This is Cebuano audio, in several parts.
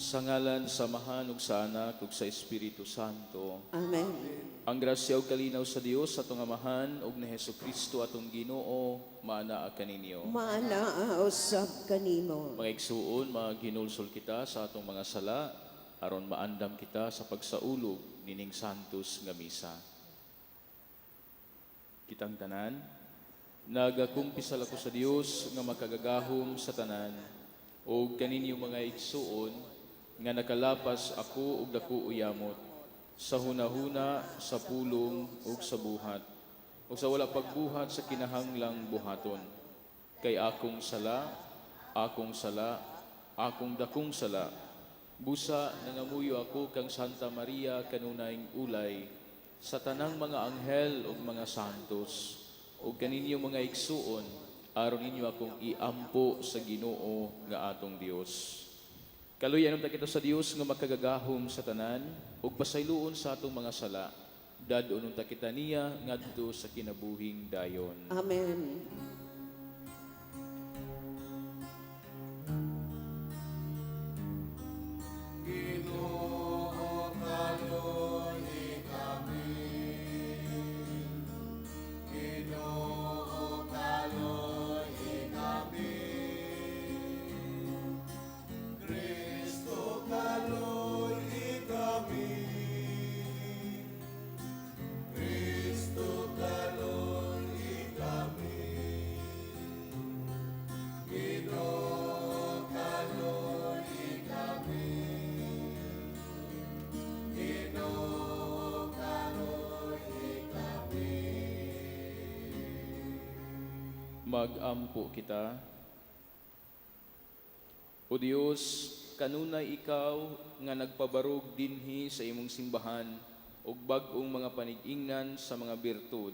Sa ngalan sa Amahan ug sa Anak ug sa Espiritu Santo. Amen. Ang grasya ug kalinaw sa Dios atong Amahan ug ni Hesukristo atong Ginoo maanaa kaninyo. Maanaa usab kanimo. Mga igsuon, maghinulsol kita sa atong mga sala aron maandam kita sa pagsaulog nining Santos nga misa. Kitang tanan, nagakumpisal ako sa Dios nga makagagahom sa tanan ug kaninyo, mga igsuon, nga nakalapas ako og dako uyamot sa hunahuna, sa pulong ug sa buhat ug sa wala pagbuhat sa kinahanglang buhaton. Kay akong sala, akong sala, akong dakong sala. Busa nangamuyo ako kang Santa Maria, kanunayng ulay, sa tanang mga anghel ug mga santos, ug kaninyo, mga igsuon, aron ninyo akong iampo sa Ginoo nga atong Dios. Kaluyan unta kita sa Dios nga makagagahom sa tanan ug pasayloon sa atong mga sala. Dad-on unta kita niya ngadto sa kinabuhing dayon. Amen. Ginoo, kaluy-i kami. Ginoo, kaluy-i kami. Kristo, kaluy-i kami. Kristo, kaluy-i kami. Ginoo, kaluy-i kami. Ginoo, kaluy-i kami. Magampo kita. O Dios, kanunay ikaw nga nagpabarog dinhi sa imong simbahan og bag-ong mga panig-ingnan sa mga birtud.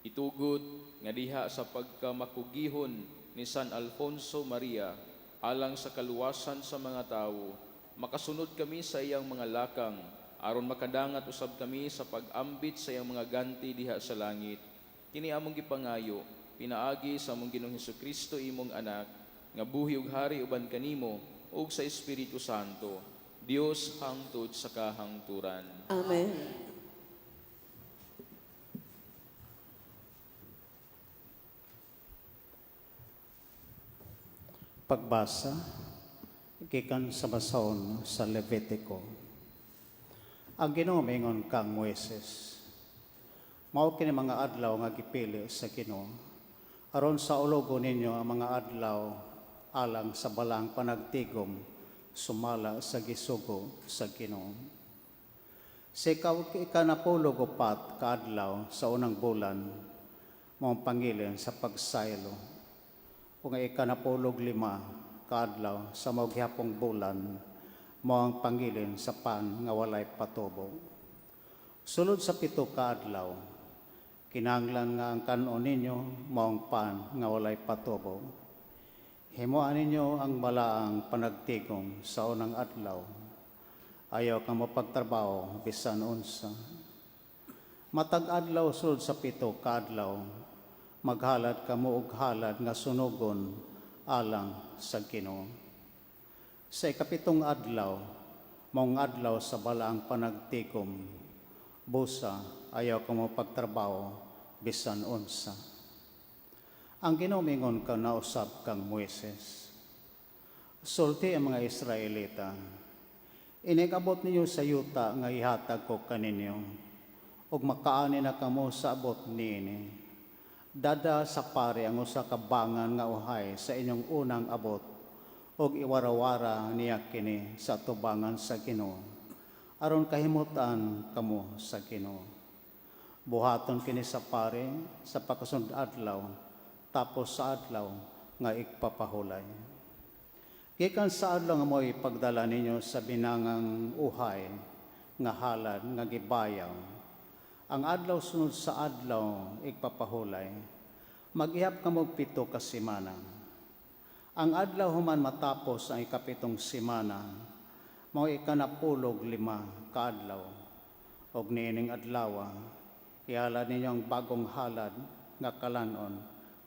Itugot nga diha sa pagkamakugihon ni San Alfonso Maria alang sa kaluwasan sa mga tawo, makasunod kami sa iyang mga lakang aron makadangat usab kami sa pag-ambit sa iyang mga ganti diha sa langit. Kini among gipangayo pinaagi sa among Ginoong Hesukristo, imong anak, nga buhi ug hari uban kanimo ug sa Espiritu Santo, Dios hangtod sa kahangturan. Amen. Pagbasa gikan sa basahon sa Levitico. Ang Ginoo miingon kang Moises: "Mao kini mga adlaw nga gipili sa Ginoo aron saulogon ninyo ang mga adlaw alang sa balaang panagtigom sumala sa gisugo sa Ginoo. Sa ikanapulog upat ka adlaw sa unang bulan, mao ang pangilin sa pagsaylo, ug ang 15 kaadlaw sa mao gihapong bulan mao ang pangilin sa pan nga walay patubo. Sulod sa 7 ka adlaw, kinahanglan nga ang kan-on ninyo mao ang pan nga walay patubo. Himoa ninyo ang balaang panagtigom sa unang adlaw. Ayaw kang mapagtrabaho bisan unsa. Matag adlaw sulod sa 7 ka adlaw, maghalad kamo og halad nga sunogon alang sa Ginoo. Sa 7 adlaw, maong adlaw sa balaang panagtigom, busa ayaw kamo pagtrabaho bisan unsa." Ang Ginoo miingon ka nausab kang Moises: "Sulti ang mga Israelita, inig abot ninyo sa yuta nga ihatag ko kaninyo, ug makaani na kamo sa abot niini, dad-a sa pari ang usa ka bangan nga uhay sa inyong unang abot, ug iwarawara niya kini sa tubangan sa Ginoo, aron kahimutan kamo sa Ginoo. Buhaton kini sa pari sa pakasunod adlaw, tapos sa adlaw nga igpapahulay. Gikan sa adlaw nga mo'y pagdala ninyo sa binangang uhay nga halad nga gibayaw, ang adlaw sunod sa adlaw igpapahulay, mag-ihap kamo og 7 ka semana. Ang adlaw human matapos ang 7 semana, mao 15 ka adlaw, og niining adlawa ihalad ninyo ang bagong halad nga kalan-on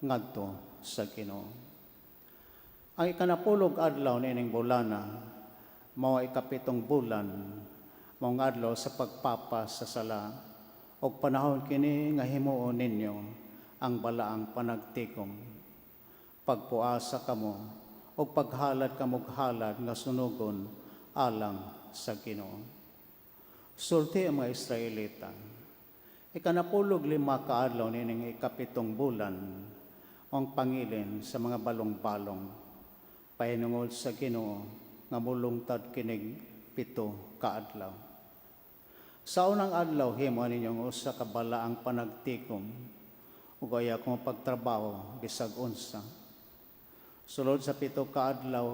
ngadto sa Ginoo. Ang 10 adlaw niining bulana, mao ikapitong bulan, mao ang adlaw sa pagpapas sa sala, ug panahon kini nga himuon ninyo ang balaang panagtikom. Pagpuasa kamo ug paghalad kamog halad nga sunugon alang sa Ginoo. Sulti ang mga Israelita, ikanapulog lima ka adlaw nining ikapitong bulan ang pangilin sa mga balong-balong pahinungod sa Ginoo nga mulungtad kinig 7 ka adlaw. Sa unang adlaw himo ninyong usa ka balaang panagtikom ug ayaw kamo pagtrabaho bisag unsa. Sulod sa 7 ka adlaw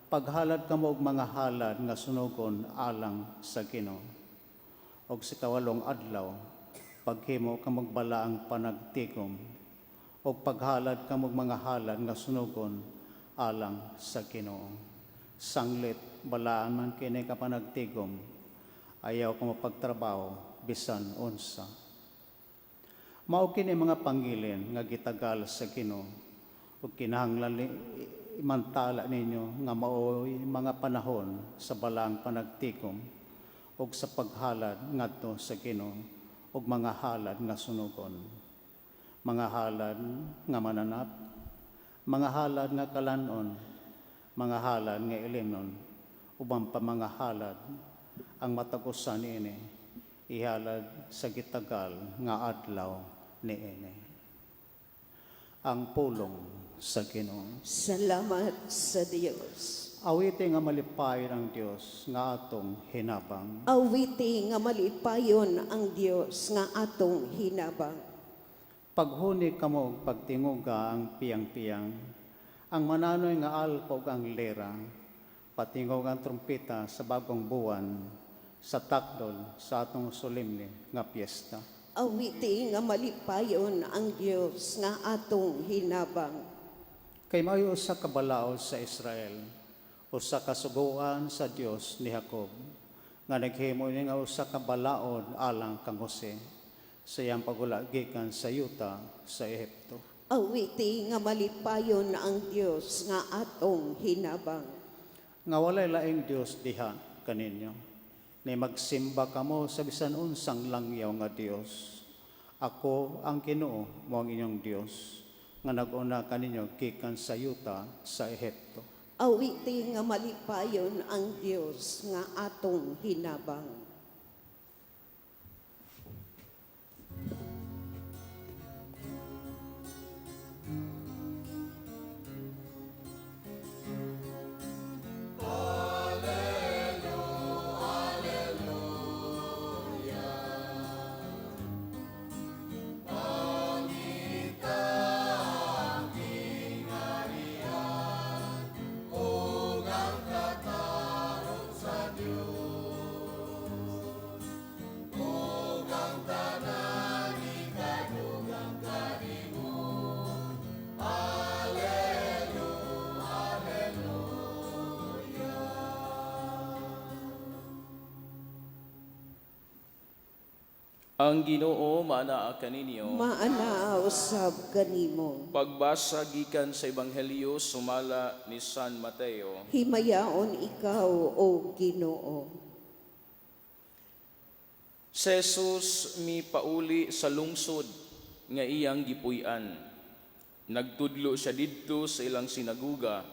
paghalad kamo og mga halad nga sunugon alang sa Ginoo. Og sa ikawalong adlaw paghimo kamog balaang panagtikom ug paghalad kamog mga halad nga sunugon alang sa Ginoo. Sanglit balaan man kini ka panagtigom, ayaw kamo pagtrabaho bisan unsa. Mao kini mga pangilin nga gitagal sa Ginoo ug kinahanglan imantala ninyo nga maoy mga panahon sa balaang panagtikom ug sa paghalad ngadto sa Ginoo ug mga halad nga sunugon, mga halad nga mananap, mga halad nga kalanon, mga halad nga ilimnon, uban pa mga halad ang matag usa niini ihalad sa gitagal nga adlaw niini. Ang pulong sa Ginoo. Salamat sa Dios. Awiti nga malipayon ang Dios nga atong hinabang. Awiti nga malipayon ang Dios nga atong hinabang. Paghuni kamo og pagtinguga ang piyang-piyang, ang mananoy nga alpa ug ang lira, patingog ang trumpeta sa bagong buwan, sa takdol sa atong solemne nga piyesta. Awiti nga malipayon ang Dios nga atong hinabang. Kay mao'y usa ka balaod sa Israel, usa ka sugoan sa Dios ni Jacob, nga naghimo ni nga usa ka balaod alang kang Jose, sa iyang pagula gikan sa yuta sa Ehipto. Awiti nga malipayon ang Dios nga atong hinabang. Nga walay laing Dios diha kaninyo, ni magsimba kamo sa bisan unsang langyaw nga Dios. Ako ang Ginoo, mo ang inyong Dios, nga nag-una kaninyo gikan sa yuta sa Ehipto. Awiti nga malipayon ang Dios nga atong hinabang. Ang Ginoo maanaa kaninyo. Maanaa usab kanimo. Pagbasa gikan sa Ebanghelyo sumala ni San Mateo. Himayaon ikaw, o Ginoo. Si Jesus mipauli sa lungsod nga iyang gipuy-an. Nagtudlo siya didto sa ilang sinaguga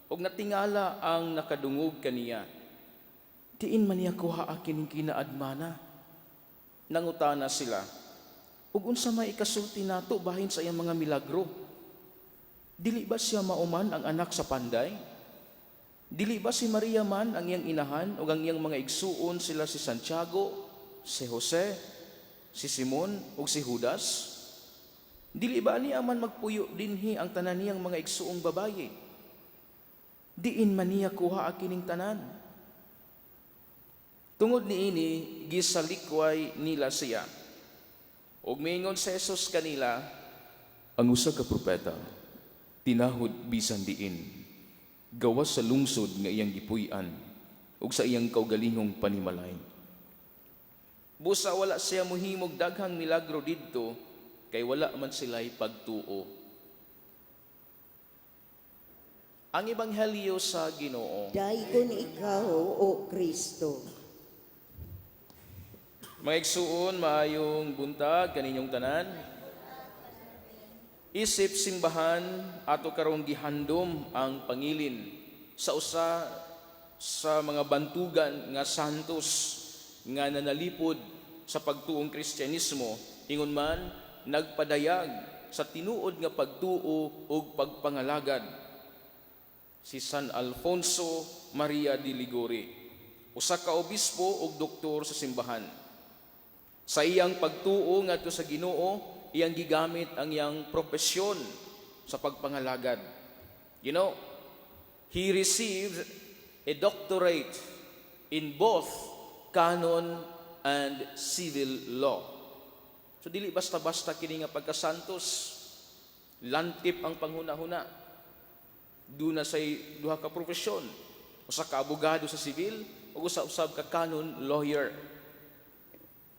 ug natingala ang nakadungog kaniya. Diin man niya kuha kining kinaadmana? Nangutana sila, ug unsa may ikasulti nato bahin sa iyang mga milagro? Dili ba siya mauman ang anak sa panday? Dili ba si Maria man ang iyang inahan ug ang iyang mga igsuon sila si Santiago, si Jose, si Simon ug si Judas? Dili ba niya man magpuyo dinhi ang tanan niyang mga igsuong babaye? Diin man niya kuha kining tanan? Tungod niini gisalikway nila siya. Ug miingon si Jesus kanila, ang usa ka propeta tinahod bisan diin, gawas sa lungsod nga iyang gipuy-an ug sa iyang kaugalingong panimalay. Busa wala siya mohimog daghang milagro didto kay wala man sila'y pagtuo. Ang Ebanghelyo sa Ginoo. Daygon ikaw, O Kristo. Mga igsuon, maayong buntag kaninyong tanan. Isip simbahan, ato karong gihandom ang pangilin sa usa sa mga bantugan nga santos nga nanalipod sa pagtuong Kristyanismo, ingon man nagpadayag sa tinuod nga pagtuo ug pagpangalagad, si San Alfonso Maria de Liguori, usa ka obispo ug doktor sa simbahan. Sa iyang pagtuo ngadto sa Ginoo, iyang gigamit ang iyang propesyon sa pagpangalagad. He received a doctorate in both canon and civil law. So dili basta-basta kini nga pagkasantos, lantip ang panghuna-huna. Duna say duha ka propesyon, usa ka abogado sa civil ug usa usab ka canon lawyer.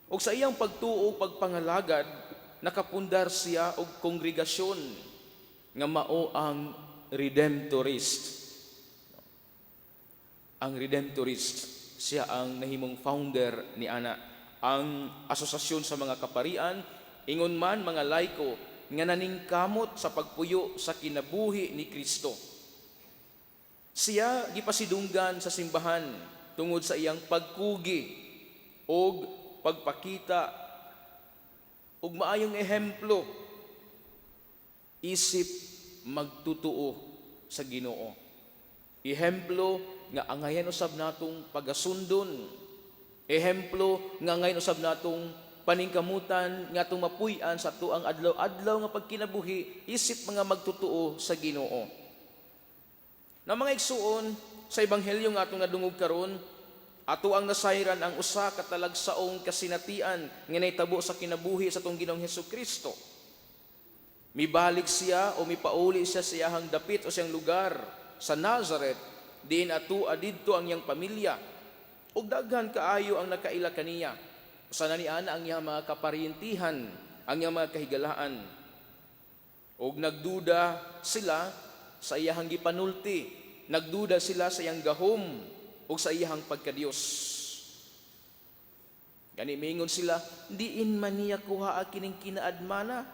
Ug sa iyang pagtuo ug pagpangalagad, nakapundar siya og kongregasyon nga mao ang Redemptorist. Ang Redemptorist, siya ang nahimong founder ni ana. Ang asosasyon sa mga kaparian, ingon man mga laiko nga naningkamot sa pagpuyo sa kinabuhi ni Kristo. Siya gipasidunggan sa simbahan tungod sa iyang pagkugi og pagpakita og maayong ehemplo isip magtutuo sa Ginoo. Ehemplo nga angayan usab natong pagasundon. Ehemplo nga angayan usab natong paningkamutan nga atong mapuy-an sa atuang adlaw-adlaw nga pagkinabuhi isip mga magtutuo sa Ginoo. Na mga igsuon, sa ebanghelyo nga atong nadungog karon, ato ang nasayran ang usa ka talagsaong kasinatian nga nahitabo sa kinabuhi sa atong Ginoong Hesus Kristo. Mibalik siya o mipauli siya sa iyahang dapit o siyang lugar sa Nazaret, diin atua didto ang iyang pamilya. Ug daghan kaayo ang nakaila kaniya. Usa na ni ana ang iyang mga kaparyentihan, ang iyang mga kahigalaan. Ug nagduda sila sa iyahang gipanulti, nagduda sila sa iyang gahom ug sa iyahang pagkadiyos. Gani mingon sila, "Diin man niya kuha kining kinaadmana?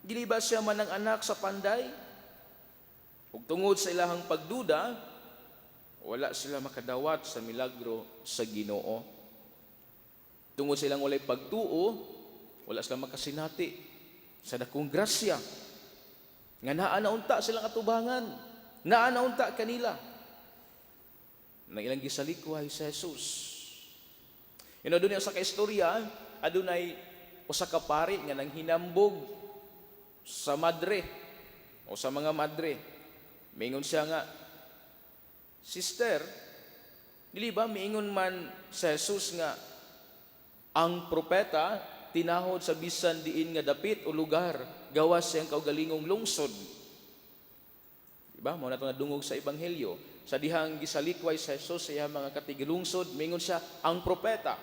Dili ba siya man ang anak sa panday?" Ug tungod sa ilahang pagduda, wala sila makadawat sa milagro sa Ginoo. Tungod sa ilang walay pagtuo, wala sila makasinati sa dakong grasya nga naa na unta silang atubangan, naa na unta kanila. Na ilang gisalikway sa Jesus. Dunay usa ka istorya, adunay usa ka pari nga nanghinambog sa madre o sa mga madre. Mingon siya nga, "Sister, dili ba miingon man sa Jesus nga ang propeta tinahod sa bisan diin nga dapit o lugar gawas siyang kaugalingong lungsod?" Diba? Mao na ito nadungog sa Ebanghelyo. Sa dihang gisalikway sa Jesus sa iyang mga katigilungsod, mingon siya, ang propeta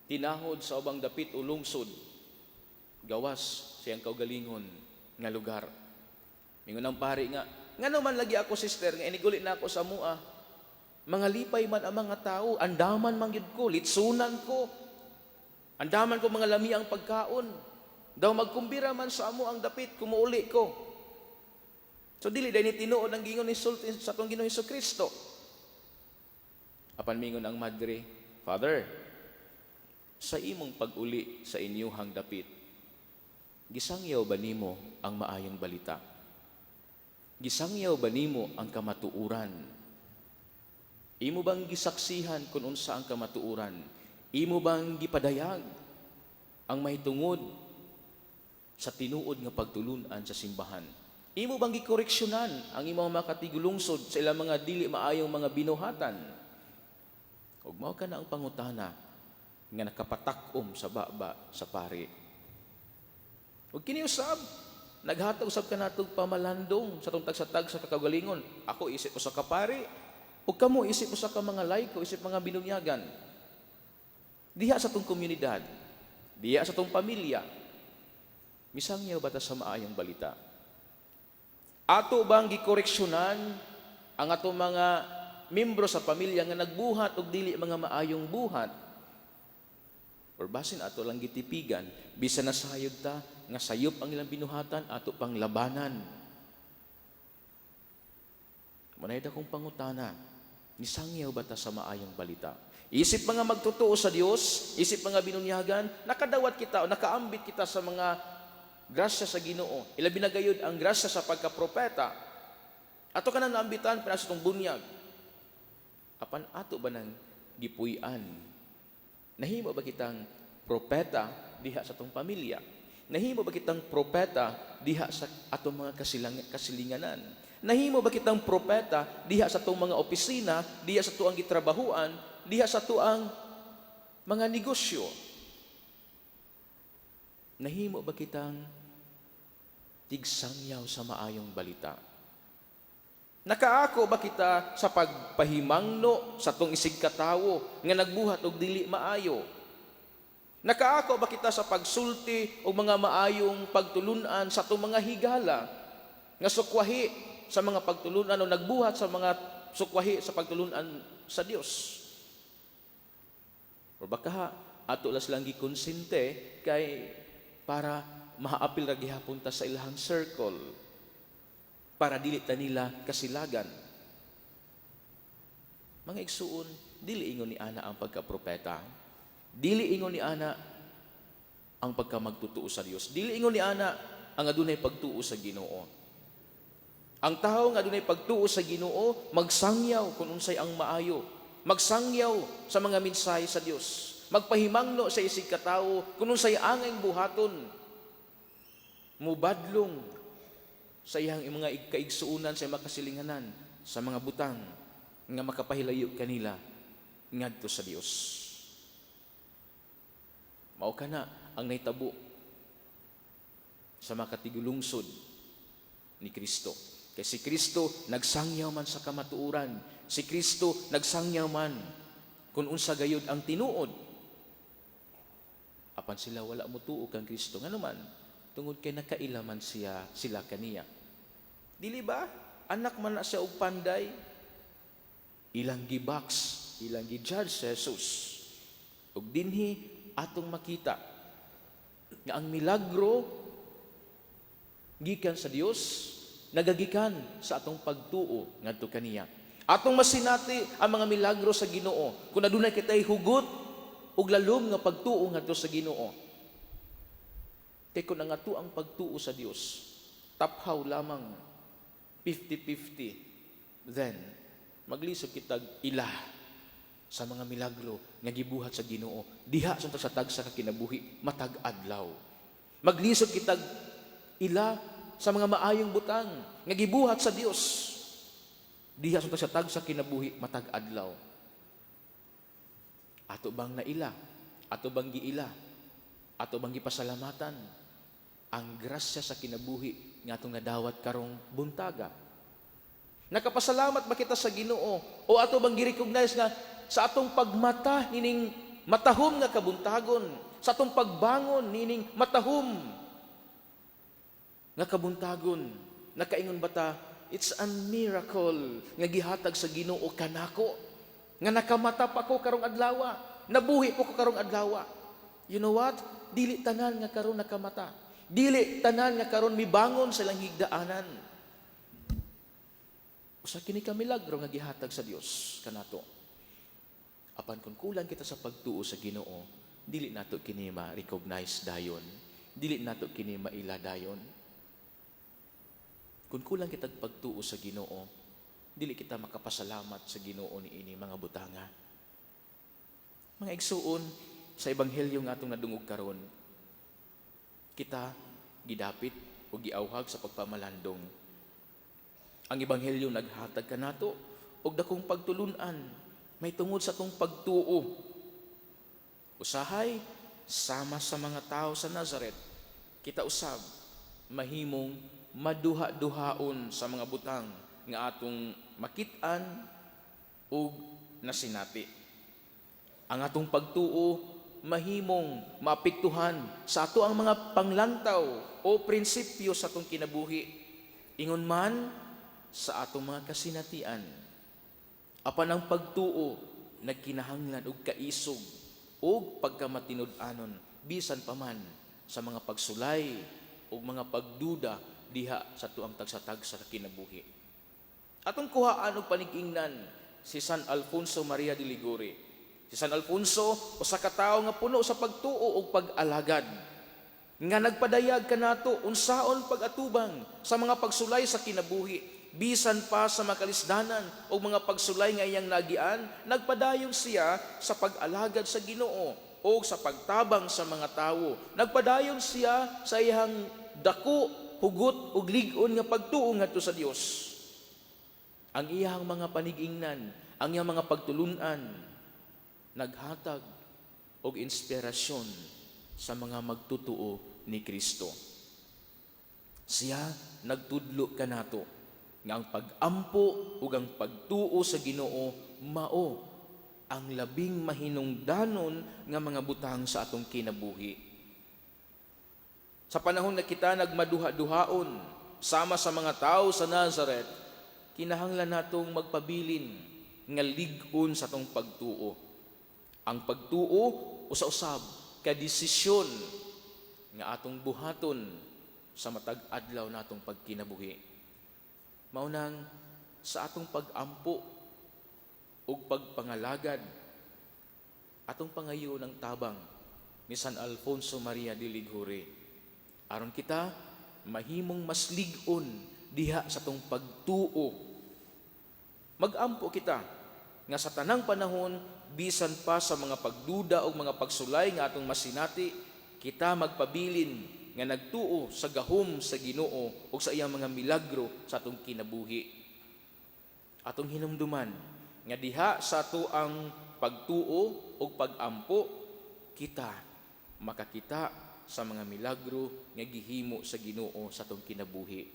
tinahod sa ubang dapit o lungsod gawas siyang kaugalingon nga lugar. Mingon ang pari nga, "Ngano man lagi ako, sister, nga iniguli na ako sa mua, mga lipay man ang mga tao, andaman man gyud ko, litsunan ko, andaman ko mga lamiang pagkaon. Daw magkumbira man sa amo ang dapit, kumuuli ko." So dili dahil ni tinuod ang gingon ni sulti sa atong Ginoong Hesus Kristo. Apan mingon ang madre, "Father, sa imong pag-uli sa inyuhang dapit, gisangyaw ba nimo ang maayong balita? Gisangyaw ba nimo ang kamatuoran? Imo bang gisaksihan kung unsa ang kamatuoran? Imo bang gipadayag ang mahitungod sa tinuod nga pagtulunan sa simbahan? Imo bang gikoreksyonan ang imong mga katigulungsod sa ilang mga dili maayong mga binuhatan?" Ug mao kana ang pangutana nga nakapatak-om sa baba sa pari. Ug kini usab naghatag usab kanatog pamalandong sa atong tagsa-tag sa kakaugalingon. Ako isip usa ka pari, ug kamo isip usa ka mga laiko, isip mga binunyagan. Diha sa atong komunidad, diha sa atong pamilya, misangyaw ba ta sa maayong balita? Ato bang gikoreksyonan ang atong mga membro sa pamilya nga nagbuhat og dili mga maayong buhat? Or basin ato lang gitipigan, bisan nasayod ta nga sayop ang ilang binuhatan, ato pang labanan? Munay dakong pangutana, nisangyaw ba ta sa maayong balita? Isip mga magtotoo sa Dios, isip mga binunyagan, nakadawat kita o nakaambit kita sa mga grasya sa Ginoo. Ilabi na gayud ang grasya sa pagkapropeta. Ato ka nang naambitan para sa itong bunyag. Apan ato ba nang gipuy-an? Nahimo ba kitang propeta diha sa atong pamilya? Nahimo ba kitang propeta diha sa atong mga kasilinganan? Nahimo ba kitang propeta diha sa atong mga opisina, diha sa tuang gitrabahuan, diha sa tuang mga negosyo? Nahimo ba kitang tigsangyaw sa maayong balita? Nakaako ba kita sa pagpahimangno sa atong isig katawo nga nagbuhat og dili maayo? Nakaako ba kita sa pagsulti og mga maayong pagtulunan sa atong mga higala nga sukwahi sa mga pagtulunan o nagbuhat sa mga sukwahi sa pagtulunan sa Dios? O baka ato las lang gikonsente kay para maapil ra gihapon ta sa ilahang circle, para dili ta nila kasilagan. Mga igsuon, dili ingon ni ana ang pagkapropeta. Dili ingon ni ana ang pagkamagtutuo sa Dios. Dili ingon ni ana ang adunay pagtuo sa Ginoo. Ang tawo nga adunay pagtuo sa Ginoo magsangyaw kung unsay ang maayo. Magsangyaw sa mga mensahe sa Dios. Magpahimangno sa isig katawo kung unsay angay buhaton. Mubadlong sa iyang mga kaigsuonan, sa mga kasilinganan, sa mga butang nga makapahilayo kanila ngadto sa Dios. Mao kana ang nahitabo sa mga katigulungsod ni Kristo. Kay si Kristo nagsangyaw man sa kamatuoran. Si Kristo nagsangyaw man kung unsa gayud ang tinuod. Apan sila wala motuo kang Kristo. Ngano man? Tungod kay nakaila man siya sila kaniya. Dili ba? Anak man na siya og panday. Ilang gibox, ilang gi-judge si Jesus. Ug dinhi atong makita nga ang milagro gikan sa Dios nagagikan sa atong pagtuo ngadto kaniya. Atong masinati ang mga milagro sa Ginoo kung adunay kitay hugot ug lalom nga pagtuo ngadto sa Ginoo. Kay kung ang ato ang pagtuo sa Dios taphaw lamang, 50-50, then maglisod kitag ila sa mga milagro nga gibuhat sa Ginoo diha sa tagsa ka kinabuhi matag adlaw. Maglisod kitag ila sa mga maayong butang nga gibuhat sa Dios diha sa tagsa kinabuhi matag adlaw. Ato bang naila? Ato bang giila? Ato bang gipasalamatan ang grasya sa kinabuhi nga atong nadawat karong buntaga? Nakapasalamat ba kita sa Ginoo o ato bang gi-recognize nga sa atong pagmata nining matahom nga kabuntagon, sa atong pagbangon nining matahom nga kabuntagon, nakaingon ba ta, "It's a miracle nga gihatag sa Ginoo kanako nga nakamata pa ko karong adlaw, nabuhi po ko karong adlaw"? You know what? Dili tanan nga karon nakamata. Dili tanan nga karon mibangon sa ilang higdaanan. Usa kini ka milagro nga gihatag sa Dios kanato. Apan kung kulang kita sa pagtuo sa Ginoo, dili nato kini ma-recognize dayon. Dili nato kini maila dayon. Kung kulang kita pagtuo sa Ginoo, dili kita makapasalamat sa Ginoo niini mga butanga. Mga igsuon, sa ebanghelyo nga atong nadungog karon, kita gidapit o giawhag sa pagpamalandong. Ang ebanghelyo naghatag kanato og dakong pagtulunan may tungod sa atong pagtuo. Usahay, sama sa mga tao sa Nazaret, kita usab mahimong maduha-duhaon sa mga butang nga atong makit-an ug nasinati. Ang atong pagtuo mahimong maapektuhan sa ato ang mga panglantaw o prinsipyo sa atong kinabuhi. Ingon man sa atong mga kasinatian. Apan ang pagtuo nagkinahanglan og kaisog ug pagkamatinud-anon bisan pa man sa mga pagsulay ug mga pagduda diha sa tuang tagsa-tagsa sa kinabuhi. Atong kuhaan og panig-ingnan si San Alfonso Maria de Liguori. Si San Alfonso usa ka tawo nga puno sa pagtuo ug pag-alagad nga nagpadayag kanato unsaon pag-atubang sa mga pagsulay sa kinabuhi bisan pa sa makalisdanan o mga pagsulay nga iyang nagian. Nagpadayon siya sa pag-alagad sa Ginoo o sa pagtabang sa mga tawo. Nagpadayon siya sa iyang dako, hugot ug lig-on nga pagtuo ngadto sa Dios. Ang iyang mga panigingnan, ang iyang mga pagtulunan, naghatag og inspirasyon sa mga magtutuo ni Kristo. Siya nagtudlo kanato nga ang pag-ampo ug ang pagtuo sa Ginoo mao ang labing mahinungdanon nga mga butang sa atong kinabuhi. Sa panahon nga kita nagmaduha-duhaon sama sa mga tao sa Nazaret, kinahanglan natong magpabilin nga lig-on sa atong pagtuo. Ang pagtuo usa-usab ka desisyon nga atong buhaton sa matag adlaw natong pagkinabuhi. Mao nang sa atong pag-ampo ug pagpangalagad, atong pangayo ng tabang ni San Alfonso Maria de Liguori aron kita mahimong mas lig-on diha sa atong pagtuo. Magampo kita nga sa tanang panahon, bisan pa sa mga pagduda o mga pagsulay nga atong masinati, kita magpabilin nga nagtuo sa gahom sa Ginoo o sa iyang mga milagro sa atong kinabuhi. Atong hinumduman nga diha sa ato ang pagtuo o pagampo, kita makakita sa mga milagro nga gihimo sa Ginoo sa atong kinabuhi.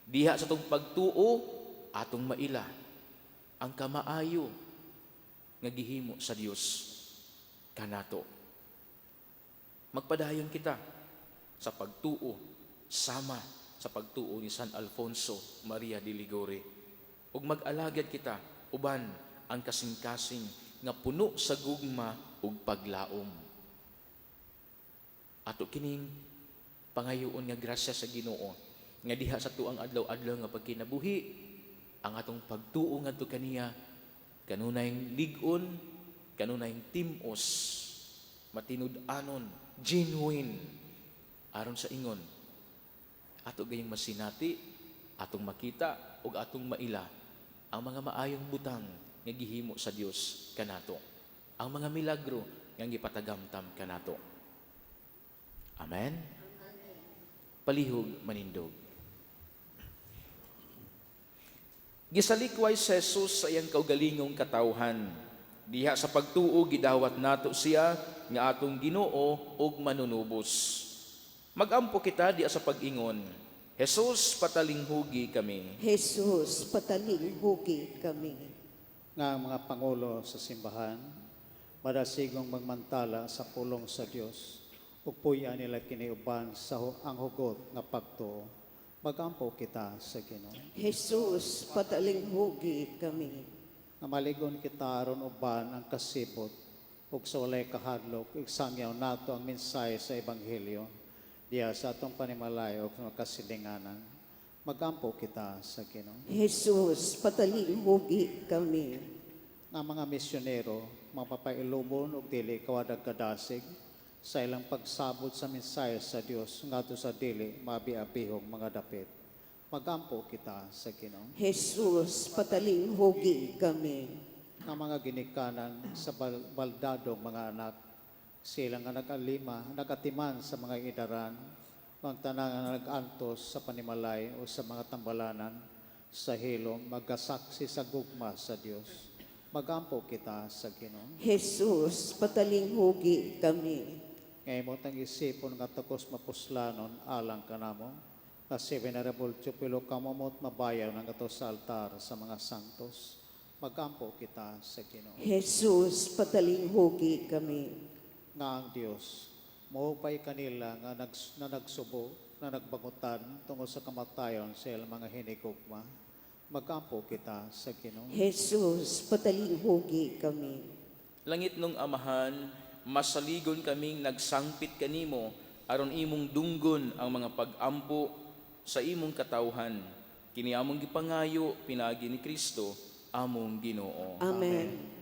Diha sa atong pagtuo, atong maila ang kamaayo nga gihimo sa Dios kanato. Magpadayon kita sa pagtuo sama sa pagtuo ni San Alfonso Maria de Liguori. Ug mag-alagad kita uban ang kasing-kasing nga puno sa gugma ug paglaom. Ato kining pangayoon nga grasya sa Ginoo nga diha sa tuang adlaw-adlaw nga pagkinabuhi, ang atong pagtuo ngadto kaniya kanunay lig-on, kanunay tim-os, matinud-anon, genuine, aron sa ingon ato gayong masinati, atong makita ug atong maila ang mga maayong butang nga gihimo sa Dios kanato, ang mga milagro nga gipatagamtam kanato. Amen. Palihog manindog. Gisalikway si Jesus sa iyang kaugalingong katawhan. Diha sa pagtuo, gidawat nato siya nga atong Ginoo ug Manunubos. Magampo kita diha sa pag-ingon, "Jesus, patalinghugi kami." Jesus, patalinghugi kami. Nga ang mga pangulo sa simbahan madasigong magmantala sa pulong sa Dios ug puy-an nila kini uban sa ang hugot nga pagtuo. Magampo kita sa Ginoo. Jesus, patalinghugi kami. Nga maligon kita aron uban ang kasibot ug sa walay kahadlok isangyaw nato ang mensahe sa ebanghelyo diha sa atong panimalay ug mga kasilinganan. Magampo kita sa Ginoo. Jesus, patalinghugi kami. Nga mga misyonero mapapailubon ug dili kawadag kadasig sa ilang pagsabot sa mensahe sa Dios ngadto sa dili mabiabihong mga dapit. Magampo kita sa Ginoo. Jesus, patalinghugi kami. Nga mga ginikanan sa baldadong mga anak, sila nga nagalima, nagatiman sa mga idaran, ang tanan nga nag-antos sa panimalay o sa mga tambalanan, sa hilom, magasaksi sa gugma sa Dios. Magampo kita sa Ginoo. Jesus, patalinghugi kami. Nga imo tang isipon nga takos mapuslanon alang kanamo, nga si Venerable Teofilo Camomot mabayaw ng ato sa altar sa mga santos. Magampo kita sa Ginoo. Jesus, patalinghugi kami. Nga ang Dios mohupay kanila nga na nagsubo. na nagbangutan tungod sa kamatayon sa ilang mga hinigugma. Magampo kita sa Ginoo. Jesus, patalinghugi kami. Langit nung Amahan, masaligon kaming nagsangpit kanimo aron imong dunggon ang mga pag-ampo sa imong katawhan. Kini among gipangayo pinaagi ni Kristo among Ginoo. Amen.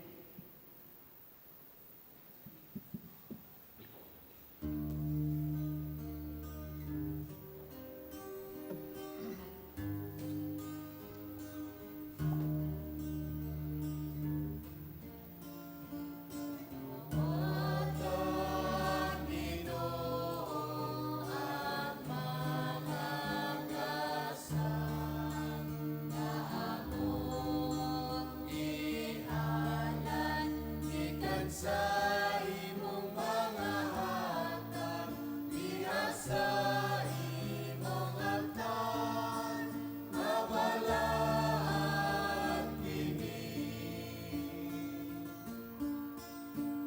Gikan sa imong mga hatag, diha sa imong altar, mabalaan kini.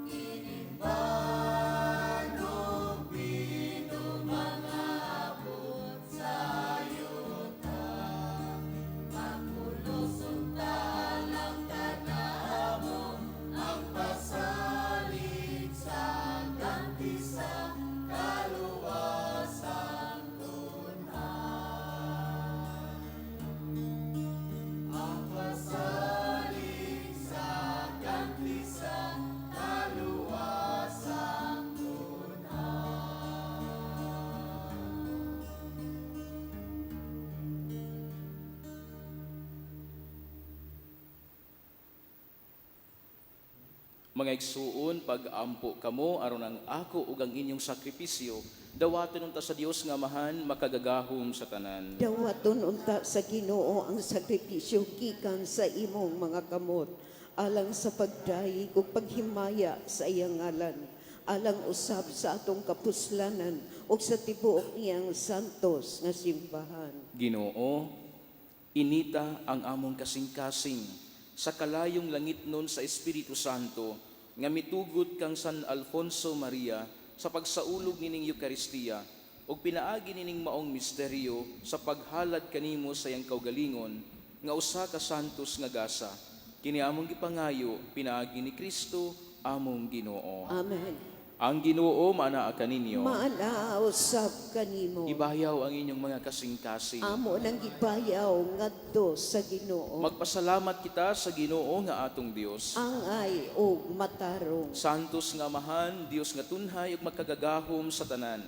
Ining banog bino mga abot sa yuta, mapuloson talang kanamo ang pasalig sa ganti sa kaluwasan tunhay. Ang pasalig sa ganti sa kaluwasan tunhay. Mga igsuon, pag-ampo kamo aron ang ako ug ang inyong sakripisyo dawaton unta sa Dios nga Amahan makagagahom sa tanan. Dawaton unta sa Ginoo ang sakripisyo gikan sa imong mga kamot alang sa pagdayeg ug paghimaya sa iyang ngalan, alang usab sa atong kapuslanan ug sa tibuok niyang santos nga simbahan. Ginoo, inita ang among kasing-kasing sa kalayong langitnon sa Espiritu Santo nga mitugot kang San Alfonso Maria sa pagsaulog nining Eukaristiya ug pinaagi nining maong misteryo sa paghalad kanimo sa iyang kaugalingon nga usa ka santos nga gasa. Kini among gipangayo pinaagi ni Kristo among Ginoo. Amen. Ang Ginoo maanaa kaninyo. Maana usab kanimo. Ibayaw ang inyong mga kasing-kasing. Amo nang gibayaw ngadto sa Ginoo. Magpasalamat kita sa Ginoo nga atong Dios. Angay og matarong. Santos nga Amahan, Dios nga tunhay ug makagagahom sa tanan.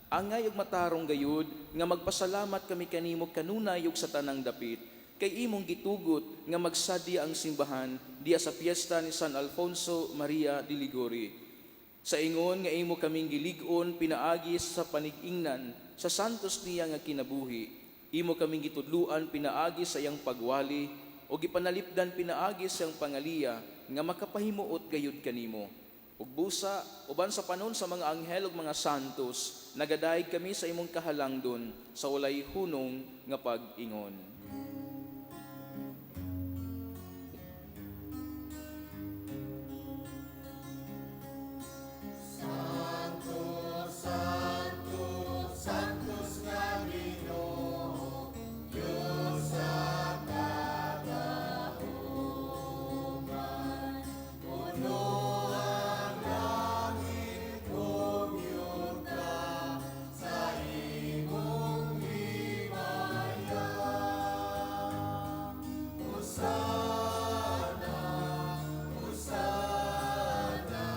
Angay ug matarong gayud nga magpasalamat kami kanimo kanunay ug sa tanang dapit kay imong gitugot nga magsadya ang simbahan diya sa piyesta ni San Alfonso Maria de Liguori. Sa ingon nga imo kaming gilig-on pinaagi sa panigingnan sa santos niya nga kinabuhi, imo kaming gitudluan pinaagi sa iyang pagwali o gipanalipdan pinaagi sa iyang pangaliya nga makapahimuot gayud kanimo. Ug busa uban sa panon sa mga anghel ug mga santos, nagadayeg kami sa imong kahalangdon sa walay hunong nga pag-ingon. Santo, Santo, Santos nga Ginoo, Diyos sa kagahuman. Puno ang langit ug yuta sa imong himaya. Hosana, Hosana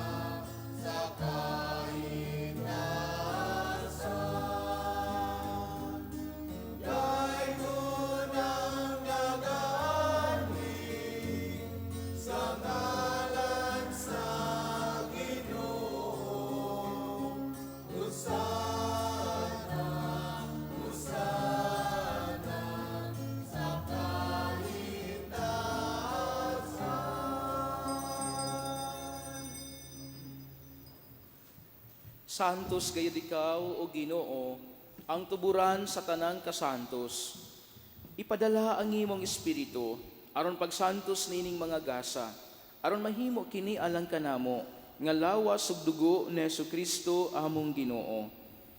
sa kahitasan. Daygon ang nagaanhi sa ngalan sa Ginoo. Hosana, Hosana sa kahitasan. Santos gayud ikaw, o Ginoo, ang tuburan sa tanang kasantos. Ipadala ang imong espiritu aron pagsantos nining mga gasa, aron mahimo kini alang kanamo nga lawas ug dugo ni Hesukristo among Ginoo.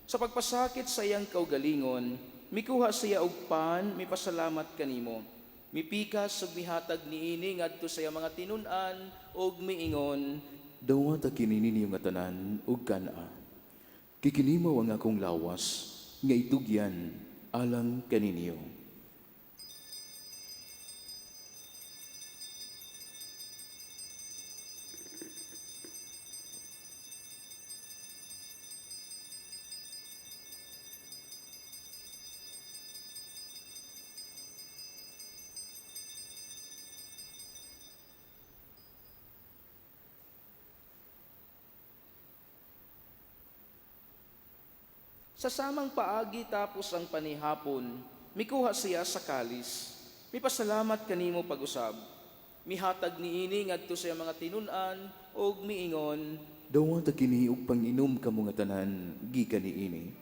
Sa pagpasakit sa iyang kaugalingon, mikuha siya og pan, mipasalamat kanimo. Mipikas ug mihatag niini ngadto sa iyang mga tinun-an ug miingon, Dawata kini ninyo nga tanan ug kan-a. Kay kini mao ang akong lawas nga itugyan alang kaninyo. Sa samang paagi tapos ang panihapon, mikuha siya sa kalis. Mipasalamat kanimo pag-usab. Mihatag niini ngadto sa iyang mga tinun-an ug miingon, Dawata kini og panginom kamo nga tanan gikan niini.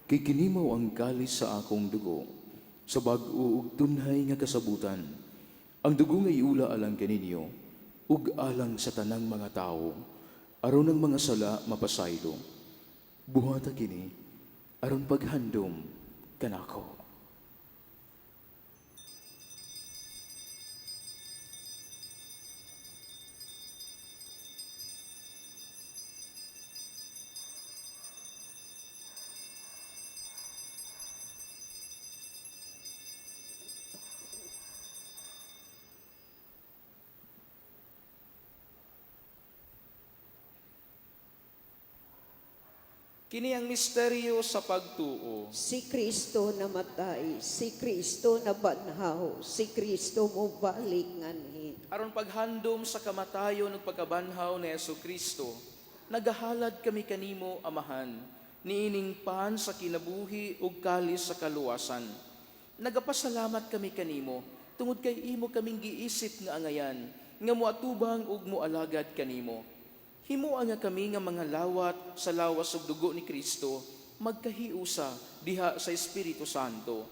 Kay kini mao ang kalis sa akong dugo, sa bag-o ug tunhay nga kasabutan. Ang dugo nga iula alang kaninyo ug alang sa tanang mga tawo, aron ang mga sala mapasaylo. Buhata kini aron paghandom kanako. Kini ang misteryo sa pagtuo. Si Kristo namatay, si Kristo nabanhaw, si Kristo mobalik nganhi. Aron paghandom sa kamatayon ug pagkabanhaw ni Kristo, nagahalad kami kanimo, Amahan, niining pan sa kinabuhi ug kalis sa kaluwasan. Nagapasalamat kami kanimo tungod kay imo kaming giisip nga angayan nga moatubang ug moalagad kanimo. Himoa nga kami nga mga lawat sa lawas ug dugo ni Kristo magkahiusa diha sa Espiritu Santo.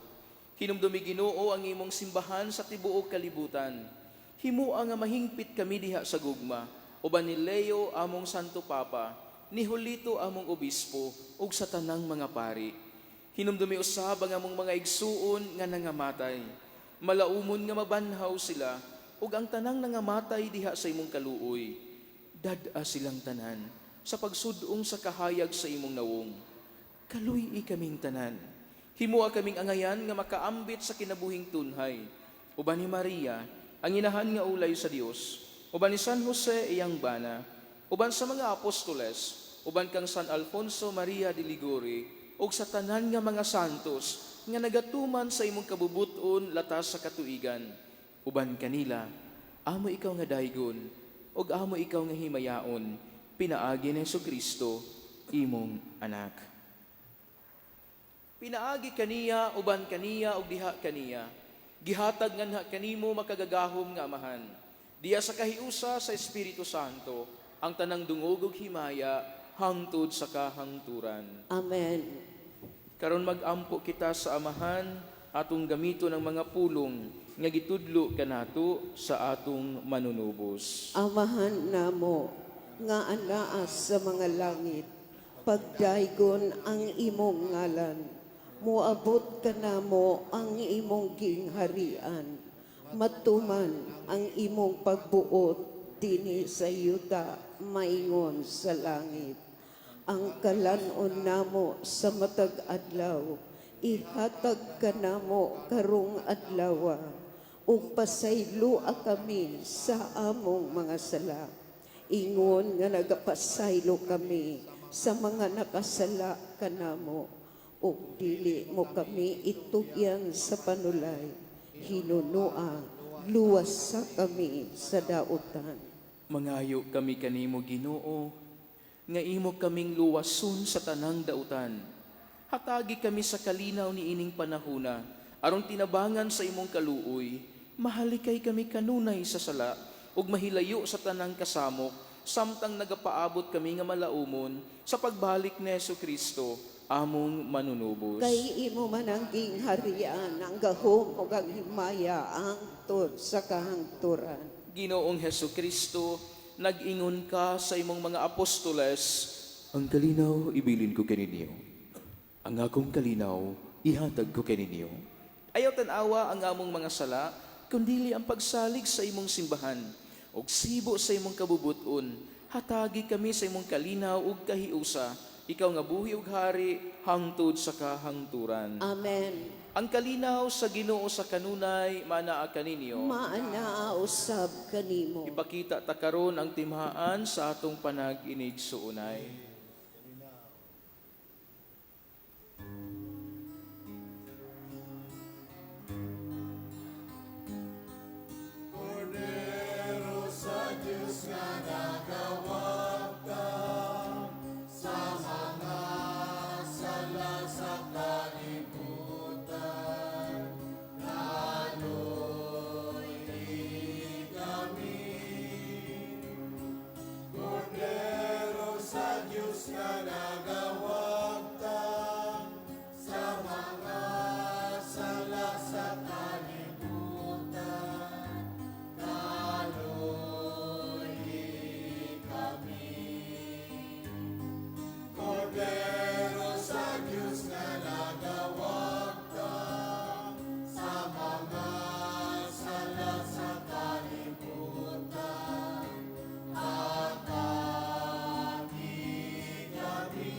Hinumdumi, Ginoo, ang imong simbahan sa tibuok kalibutan. Himoa nga mahingpit kami diha sa gugma uban ni Leo among Santo Papa, ni Julito among obispo ug sa tanang mga pari. Hinumdumi usab ang among mga igsuon nga nangamatay. Malaumon nga mabanhaw sila ug ang tanang nangamatay diha sa imong kaluoy. Dad-a silang tanan sa pagsudong sa kahayag sa imong nawong. Kaluy-i kaming tanan. Himoa kaming angayan nga makaambit sa kinabuhing tunhay. Uban ni Maria, ang inahan nga ulay sa Dios, uban ni San Jose iyang bana, uban sa mga apostoles, uban kang San Alfonso Maria de Liguori, ug sa tanan nga mga santos nga nagatuman sa imong kabubuton latas sa katuigan. Uban kanila, amo ikaw nga daygon, ug amo ikaw nga himayaon, pinaagi ni Kristo, imong anak. Pinaagi kaniya, uban kaniya, ug diha kaniya. Gihatag nganha kanimo makagagahom nga Amahan. Diha sa kahiusa sa Espiritu Santo, ang tanang dungog ug himaya hangtod sa kahangturan. Amen. Karon mag-ampo kita sa Amahan, atong gamiton ang mga pulong nga gitudlo kanato sa atong manunubos. Amahan namo nga anaa sa mga langit, pagdaygon ang imong ngalan. Moabot kanamo ang imong gingharian. Matuman ang imong pagbuot dinhi sa yuta maingon sa langit. Ang kalan-on namo sa matag adlaw, ihatag kanamo karong adlawa, ug pasayloa kami sa among mga sala, ingon nga nagapasaylo kami sa mga nakasala kanamo, ug dili mo kami itugyan sa panulay, hinunoa luwasa kami sa dautan. Mangayo kami kanimo, Ginoo, nga imo kaming luwason sa tanang dautan. Hatagi kami sa kalinaw ni ining panahuna, aron tinabangan sa imong kaluoy, mahalikay kami kanunay sa sala ug mahilayo sa tanang kasamok, samtang nagapaabot kami nga malaumon sa pagbalik ni Kristo among manunubos. Kay imo man ang gingharian, ang gahom ug ang himaya hangtod sa kahangturan. Ginoong Heso Kristo, nag-ingon ka sa imong mga apostoles, "Ang kalinaw ibilin ko kaninyo. Ang akong kalinaw, ihatag ko kaninyo. Ayaw tan-awa ang among mga sala, kundili ang pagsalig sa imong simbahan, ug sibo sa imong kabubuton. Hatagi kami sa imong kalinaw ug kahiusa, ikaw nga buhi ug hari hangtod sa kahangturan. Amen. Ang kalinaw sa Ginoo sa kanunay manaa kaninyo. Maanaa usab kanimo. Ipakita ta karon ang timhaan sa atong panag-inig suunay. Kordero sa Diyos nga nagawagtang sa mga sala sa kalibutan. Kaloy kami. Kordero sa Diyos nga nagawagtang sa mga sala sa kalibutan. Kaloy kami. Kordero sa Diyos nga nagawagtang sa mga sala sa kalibutan. Hatagi kami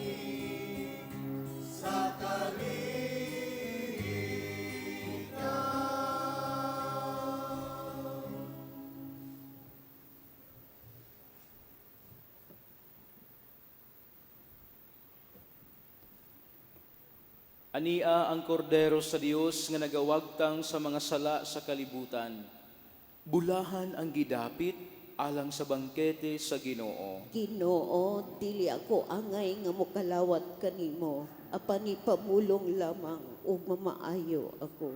sa kalinaw. Ania ang kordero sa Dios nga nagawagtang sa mga sala sa kalibutan. Bulahan ang gidapit alang sa bangkete sa Ginoo. Ginoo, dili ako angay nga mokalawat kanimo, apan ipamulong lamang ug mamaayo ako.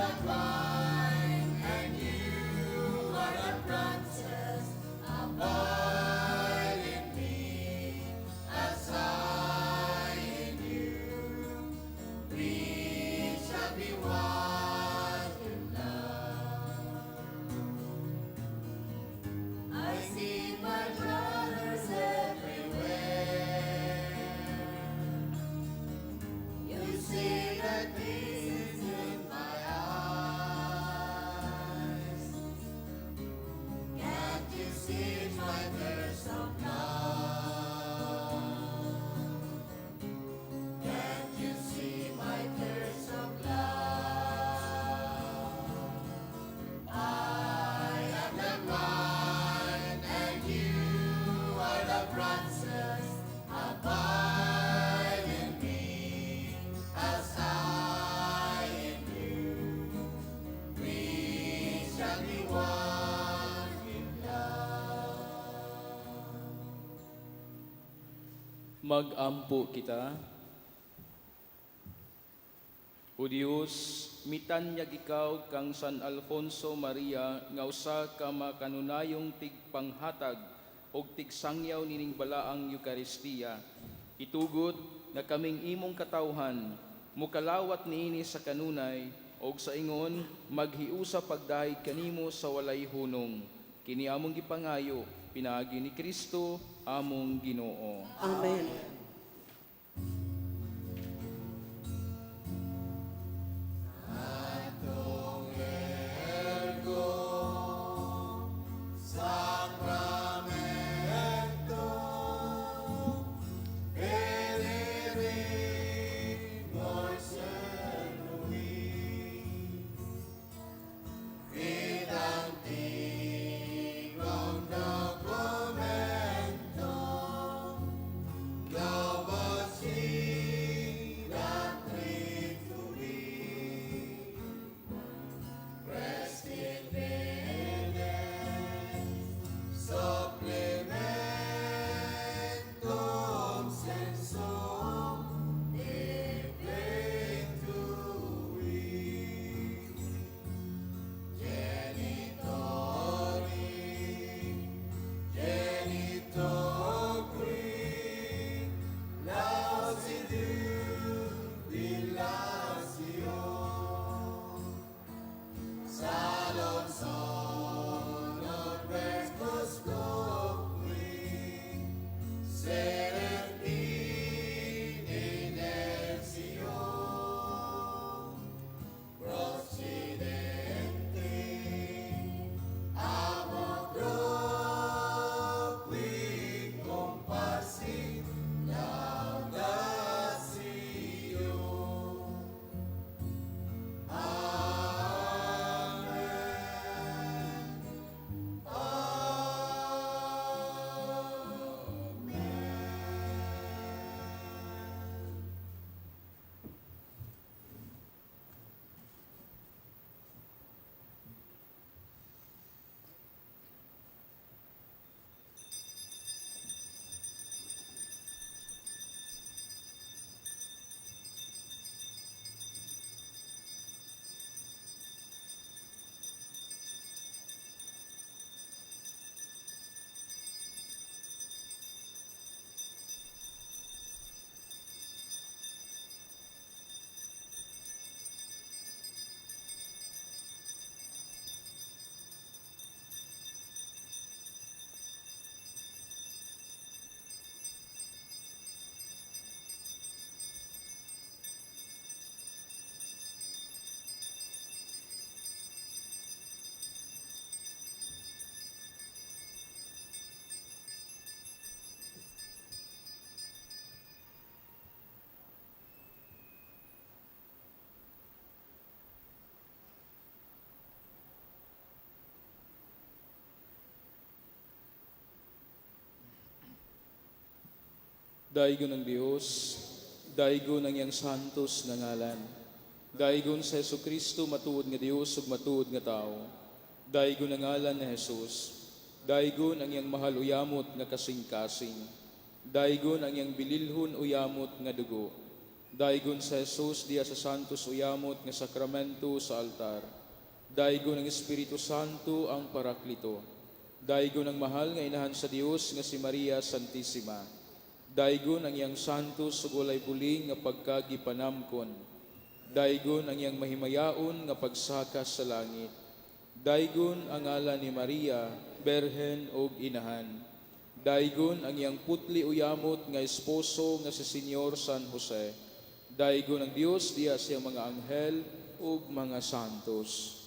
The vine and you are the branches. Abide in me as I in you. We shall be one in love. I see my brothers everywhere. You see the pieces in my eyes. Can't you see my thirst of love? Can't you see my thirst of love? I am the vine and you are the branches. Abide in me as I in you. We shall be one in love. Mag-ampo kita. O Dios, mitanyag ikaw kang San Alfonso Maria nga usa ka makanunayong tigpanghatag og tigsangyaw nining balaang Eukaristiya. Itugot nga kaming imong katawhan mukalawat niini sa kanunay og sa ingon maghiusa pagdayeg kanimo sa walay hunong. Kini among gipangayo pinaagi ni Kristo among Ginoo. Amen. Sacramento, serui, Fit antiquum documento, Nova cicatrix tui, Prescit fides, supplementum sensum effectui. Genitori, genitor qui, lausi jubilatio. Salon sonor rectus loqui, serenti inertio. Procedente ab qui comparsi laudatio. Amen. Amen. Daygon ang Dios, daygon ang iyang santos nga ngalan. Daygon sa Hesus Kristo, matuod nga Dios ug matuod nga tao. Daygon ang ngalan ni Jesus. Daygon ang iyang mahal uyamot nga kasing-kasing. Daygon ang iyang bililhon uyamot nga dugo. Daygon sa Jesus diya sa Santos Uyamot nga sakramento sa altar. Daygon ang Espiritu Santo ang Paraklito. Daygon ang mahal nga inahan sa Dios nga si Maria Santissima. Daygon ang iyang santos ug walay buling nga pagkagipanamkon. Daygon ang iyang mahimayaon nga pagsaka sa langit. Daygon ang ngalan ni Maria, Berhen ug Inahan. Daygon ang iyang putli uyamot nga esposo nga si Senyor San Jose. Daygon ang Dios diya sa iyang mga anghel ug mga santos.